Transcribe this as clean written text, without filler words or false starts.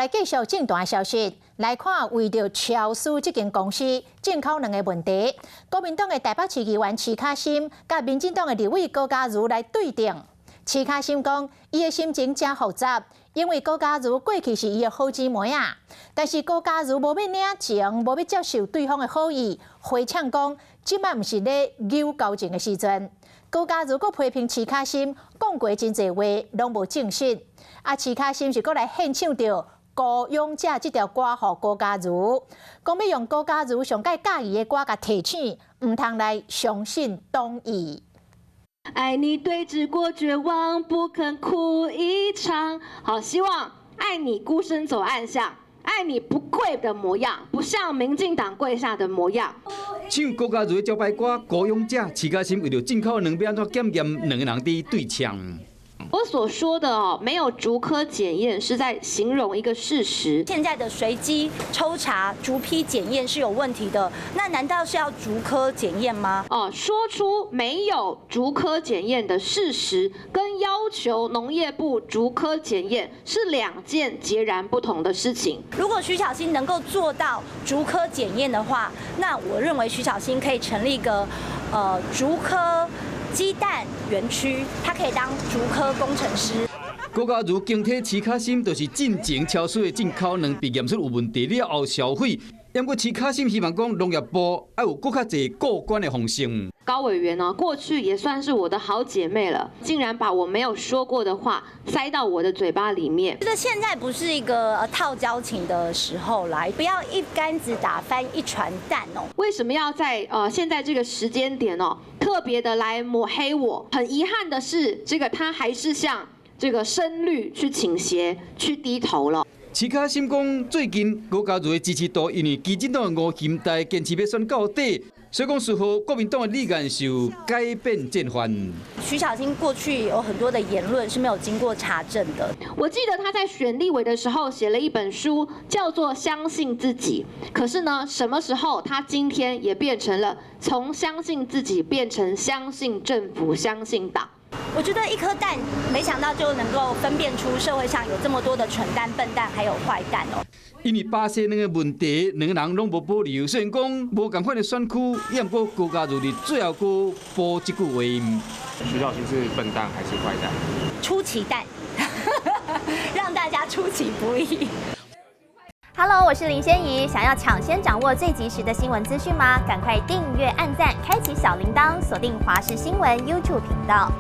來繼續政壇消息，來看為著超市這間公司進口卵的問題，國民黨的台北市議員徐巧芯佮民進黨的立委高嘉瑜來對陣。徐巧芯講，伊的心情誠複雜，因為高嘉瑜過去是伊的好姊妹仔，但是高嘉瑜無欲領情，無欲接受對方的好意，回嗆講，這擺毋是咧扭交情的時陣。高嘉瑜閣批評徐巧芯講過真濟話，攏無證實。啊，徐巧芯是閣來獻唱著孤勇者這條歌予高嘉瑜，講欲用高嘉瑜上蓋佮意的歌共提醒，毋通來相信黨意。愛你對峙過絕望，不肯哭一場。好，希望愛你孤身走暗巷，愛你不跪的模樣，不像民進黨跪下的模樣。唱高嘉瑜的招牌歌《孤勇者》，徐巧芯為著進口卵欲按怎檢驗，兩個人佇對嗆。我所說的哦，沒有逐科檢驗，是在形容一個事實。現在的隨機抽查、逐批檢驗是有問題的，那難道是要逐科檢驗嗎？哦，說出沒有逐科檢驗的事實，跟要求農業部逐科檢驗是兩件截然不同的事情。如果徐巧芯能夠做到逐科檢驗的話，那我認為徐巧芯可以成立一個竹科雞蛋園區，他可以當竹科工程師。高嘉瑜攻擊徐巧芯，就是進前超市的進口卵被驗出有問題了後銷毀。不過徐巧芯希望講農業部愛有閣較濟過關的方式。高委員呢，過去也算是我的好姐妹了，竟然把我沒有說過的話塞到我的嘴巴裡面。覺得現在不是一個套交情的時候來，不要一竿子打翻一船蛋哦。為什麼要在現在這個時間點哦，特別的來抹黑我？很遺憾的是，這個他還是向這個深綠去傾斜、去低頭了。徐巧芯講，最近高嘉瑜的支持度因為基進黨的吳欣岱堅持欲選到底，所以講似乎國民黨的意願是有改變漸緩。徐巧芯過去有很多的言論是沒有經過查證的。我記得他在選立委的時候寫了一本書，叫做《相信自己》。可是呢，什麼時候他今天也變成了從相信自己變成相信政府、相信黨？我覺得一顆蛋，沒想到就能夠分辨出社會上有這麼多的蠢蛋、笨蛋，還有壞蛋哦。因為巴西卵的問題，兩個人攏無保留。雖然講無仝款的選區，也毋過高嘉瑜佇最後閣補這句話。徐巧芯是笨蛋還是壞蛋？出奇蛋，讓大家出其不意。 Hello，我是林仙怡。想要搶先掌握最及時的新聞資訊嗎？趕快訂閱、按讚、開啟小鈴鐺，鎖定華視新聞 YouTube 頻道。